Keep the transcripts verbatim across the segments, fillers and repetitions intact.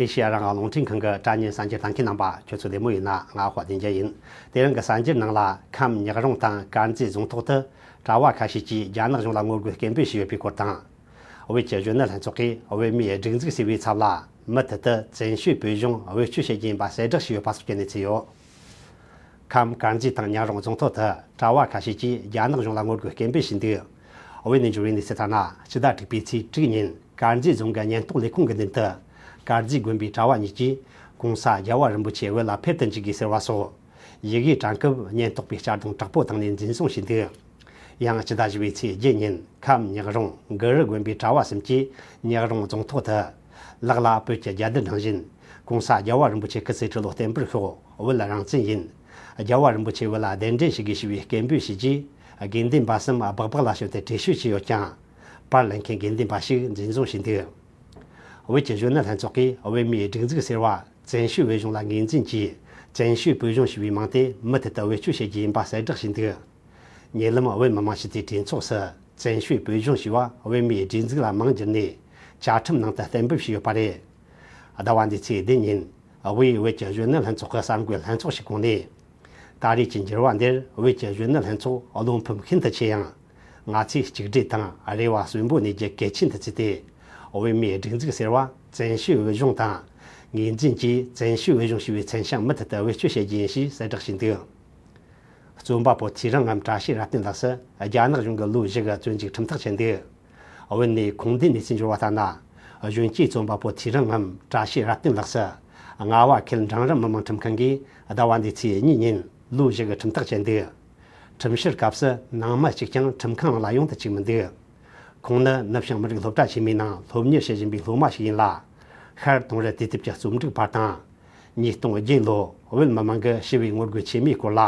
ཨེ་ཤེ་ཡ་རང་དབང་རླུང་འཕྲིན་ཁང་གི་དྲ་བརྙན་གསར་འགྱུར་ལྟ་མཁན་རྣམ་པ་ཁྱོད་ཚོ་བདེ་མོ་ཡིན་ན། ང་ཧྭ་བདེ་འཇགས་ཡིན། དེ་རིང་གི་གསར་འགྱུར་ནང་ལ། ཁམས་ཉག་རོང་དང་དཀར་མཛེས་རྫོང་ཐོག་ཏུ་གྲྭ་བ་ཁ་ཤས་ཀྱིས་རྒྱ་ནག་གཞུང་ལ་ངོ་རྒོལ་སྐད་འབོད་བྱས་ཡོད་པའི་སྐོར་དང་། བོད་ཀྱི་གཞོན་ནུ་ལྷན་ཚོགས་ཀྱིས་བོད་མིའི་སྒྲིག་འཛུགས་ཟེར་བའི་ཚབ་ལ་མུ་མཐུད་དུ་བཙན་བྱོལ་བོད་གཞུང་བེད་སྤྱོད་བྱེད་རྒྱུ་ཡིན་པ་གསལ་བསྒྲགས་བྱས་ཡོད་པ་སོགས་ཀྱི་གནས་ཚུལ་ཡོད། ཁམས་དཀར་མཛེས་དང་ཉག་རོང་རྫོང་ཐོག་ཏུ་གྲྭ་བ་ཁ་ཤས་ཀྱིས་རྒྱ་ནག་གཞུང་ལ་ངོ་རྒོལ་སྐད་འབོད་བྱས་འདུག། བོད་ནས་འབྱོར་བའི་གནས་ཚུལ་ལྟར་ན། སྤྱི་ཟླ་དྲུག་པའི་ཚེས་དྲུག་ཉིན་དཀར་མཛེས་རྫོང་གི་ཉེན་རྟོག་ལས་ཁུངས་ཀྱི་མདུན་དུ། དཀར་མཛེས་དགོན་པའི་གྲྭ་བ་གཉིས་ཀྱིས་གོང་ས་རྒྱལ་བ་རིན་པོ་ཆེ་བོད་ལ་ཕེབས་དུ་འཇུག་དགོས་ཟེར་བ་སོགས་ཡི་གེ་དྲངས་སྐབས། ཉེན་རྟོག་པས་གཅར་རྡུང་དྲག་པོ་བཏང་ནས་འཛིན་བཟུང་བྱས་འདུག། ཡང་སྤྱི་ཟླ་བཞི་པའི་ཚེས་བརྒྱད་ཉིན་ཁམས་ཉག་རོང་གུ་རུ་དགོན་པའི་གྲྭ་བ་གསུམ་གྱིས་ཉག་རོང་རྫོང་ཐོག་ཏུ། ལག་ལ་བོད་ཀྱི་རྒྱལ་དར་འདྲེན་བཞིན། གོང་ས་རྒྱལ་བ་རིན་པོ་ཆེ་སྐུ་ཚེ་ཁྲི་ལོ་བརྟན་པར་ཤོག། བོད་རང་བཙན་ཡིན། རྒྱལ་བ་རིན་པོ་ཆེ་བོད་ལ་གདན་འདྲེན་ཞུ་དགོས་ཞེས་པའི་སྐད་འབོད་བྱས་རྗེས། དགེ་འདུན་པ་གསུམ་སྦག་སྦག་ལ་ཞོན་ཏེ་བྲོས་བྱོལ་བྱས་ཡོད་ཀྱང་། པར་ལེན་མཁན་དགེ་འདུན་པ་ཞིག་འཛིན་བཟུང་བྱས་འདུག། བོད་ཀྱི་གཞོན་ནུ་ལྷན་ཚོགས་ཀྱིས་བོད་མིའི་སྒྲིག་འཛུགས་ཟེར་བ་བཙན་བྱོལ་བོད་གཞུང་ལ་ངོས་འཛིན་གྱིས། བཙན་བྱོལ་བོད་གཞུང་ཞེས་པའི་མིང་དེ་མུ་མཐུད་དུ་བེད་སྤྱོད་བྱེད་རྒྱུ་ཡིན་པ་གསལ་བསྒྲགས་བྱས་འདུག། ཉེ་ལམ་བོད་མི་མང་སྤྱི་འཐུས་གྲོས་ཚོགས་སུ་བཙན་བྱོལ་བོད་གཞུང་ཞེས་པ་བོད་མིའི་སྒྲིག་འཛུགས་ལ་མིང་བསྒྱུར་ནས་བཅའ་ཁྲིམས་ནང་དུ་གཏན་འབེབས་བྱས་ཡོད་པ་རེད། ཟླ་བ་འདིའི་ཚེས་བདུན་ཉིན་དབུས་བོད་ཀྱི་གཞོན་ནུ་ལྷན་ཚོགས་ཀྱི་གསར་འགོད་ལྷན་ཚོགས་ཤིག་བསྐོངས་ནས། ད་རེས་ཀྱི་འགྱུར་བ་འདིར་བོད་ཀྱི་གཞོན་ནུ་ལྷན་ཚོགས་བློ་ཕམ་ཤིན་ཏུ་ཆེ་ཡང་། ང་ཚོས་གཅིག་སྒྲིལ་དང་རེ་བ་གསོན་པོ་གནས་རྒྱུ་གལ་ཆེན་དུ་བརྩིས་ཏེ། བོད་མིའི་སྒྲིག་འཛུགས་ཟེར་བ་བཙན་བྱོལ་བོད་གཞུང་དང་། ངོས་འཛིན་གྱིས་བཙན་བྱོལ་བོད་གཞུང་ཞེས་པའི་མཚན་བྱང་མུ་མཐུད་དུ་བེད་སྤྱོད་བྱེད་རྒྱུ་ཡིན་ཞེས་གསལ་བསྒྲགས་བྱས་འདུག། རྩོམ་པ་པོ་ཚེ་རིང་ངམ་བཀྲ་ཤིས་རབ་བརྟན་ལགས་སུ་རྒྱ་ནག་གཞུང་གིས་ལོ་བཞི་གི་བཙོན་འཇུག་ཁྲིམས་ཐག་བཅད་འདུག། བོད་ནས་ཁུངས་ལྡན་གནས་ཚུལ་འབྱོར་བ་ལྟར་ན། གཞོན་སྐྱེས་རྩོམ་པ་པོ་ཚེ་རིང་ངམ་བཀྲ་ཤིས་རབ་བརྟན་ལགས་སུ། རྔ་བ་ཁུལ་འབྲིང་རིམ་མི་དམངས་ཁྲིམས་ཁང་གིས་ཟླ་བ་འདིའི་ཚེས་གཉིས་ཉིན་ལོ་བཞི་གི་ཁྲིམས་ཐག་བཅད་འདུག། ཁྲིམས་བཤེར་སྐབས་སུ་ནང་མི་གཅིག་ཀྱང་ཁྲིམས་ཁང་ནང་ལ་ཡོང་དུ་བཅུག་མི་འདུག། ཁོང་ནི་ནུབ་བྱང་མི་རིགས་སློབ་གྲྭ་ཆེན་མོའི་ནང་སློབ་གཉེར་བྱེད་བཞིན་པའི་སློབ་མ་ཞིག་ཡིན་ལ། ཤར་དུང་རི་དུས་དེབ་ཀྱི་རྩོམ་སྒྲིག་པ་དང་། ཉིས་སྟོང་བརྒྱད་ལོ་བོད་མི་མང་གི་ཞི་བའི་ངོ་རྒོལ་ཆེན་མོའི་སྐོར་ལ་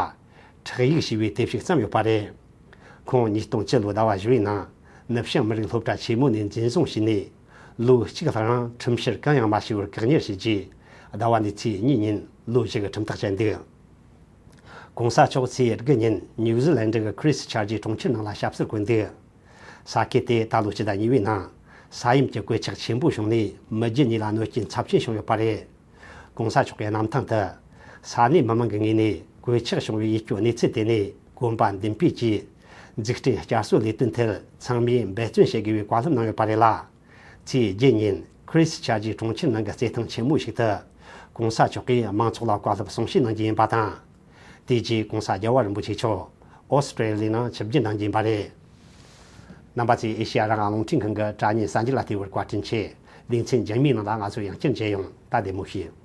ཁྲག་ཡིག་ཞེས་པའི་དེབ་ཞིག་བརྩམས་ཡོད་པ་རེད། ཁོང་ཉིས་སྟོང་བཅུ་ལོའི་ཟླ་བ་བཞི་བའི་ནང་ནུབ་བྱང་མི་རིགས་སློབ་གྲྭ་ཆེན་མོ་ནས་འཛིན་བཟུང་བྱས་ནས། ལོ་གཅིག་ལྷག་རིང་ཁྲིམས་བཤེར་གང་ཡང་མ་བྱས་པར་བཀག་ཉར་བྱས་རྗེས། ཟླ་བ་འདིའི་ཚེས་གཉིས་ཉིན་ལོ་བཞི་གི་ཁྲིམས་ཐག་བཅད་འདུག། གོང་ས་མཆོག་ཚེས་དགུ་ཉིན་ནིའུ་ཛི་ལན་ཌི་གི་ཁི་རིས་ཆར་ཇི་གྲོང་ཁྱེར་ནང་ལ་ཞབས་སོར་བཀོད་འདུག། ས་ཁུལ་དེ་ད་ལོ་སྤྱི་ཟླ་གཉིས་པའི་ནང་ས་ཡོམ་གྱི་གོད་ཆག་ཆེན་པོ་བྱུང་ནས་མི་རྒྱུ་གཉིས་ལ་གནོད་རྐྱེན་ཚབས་ཆེན་བྱུང་ཡོད་པ་རེད། གོང་ས་མཆོག་གི་གནམ་ཐང་དུ། ས་གནས་མི་མང་གི་ངོས་ནས་གོད་ཆག་བྱུང་བའི་ཡིད་སྐྱོ་གནས་ཚུལ་དེ་ནས་གོམ་པ་མདུན་སྤོས་ཀྱིས། འཛུགས་སྐྲུན་བསྐྱར་གསོ་ལས་དོན་ཐད་ཚང་མས་འབད་བརྩོན་བྱེད་དགོས་པའི་བཀའ་སློབ་གནང་ཡོད་པ་རེད་ལ། ཚེས་བརྒྱད་ཉིན་ཁི་རིས་ཆར་ཇི་གྲོང་ཁྱེར་ནང་གི་རྩེད་ཐང་ཆེན་མོ་ཞིག་ཏུ། གོང་ས་མཆོག་གིས་མང་ཚོགས་ལ་བཀའ་སློབ་གསུང་བཤད་གནང་རྒྱུ་ཡིན་པ་དང་། དེ་རྗེས་གོང་ས་རྒྱལ་བ་རིན་པོ་ཆེ་མཆོག་ཨོ་སི་ཀྲེ་ལི་ཡའི་ནང་ཆིབས་བསྒྱུར་གནང་རྒྱུ་ཡིན་པ་རེད། རྣམ་པ་ཚོས་ཨེ་ཤེ་ཡ་རང་དབང་རླུང་འཕྲིན་ཁང་གི་དྲ་བརྙན་གསར་འགྱུར་ལ་བལྟས་པར་བཀའ་དྲིན་ཆེ། ལེ་ཚན་རྗེས་མའི་ནང་ལ་ང་ཚོ་ཡང་བསྐྱར་མཇལ་ཡོང་། ད་བདེ་མོ་བྱོས།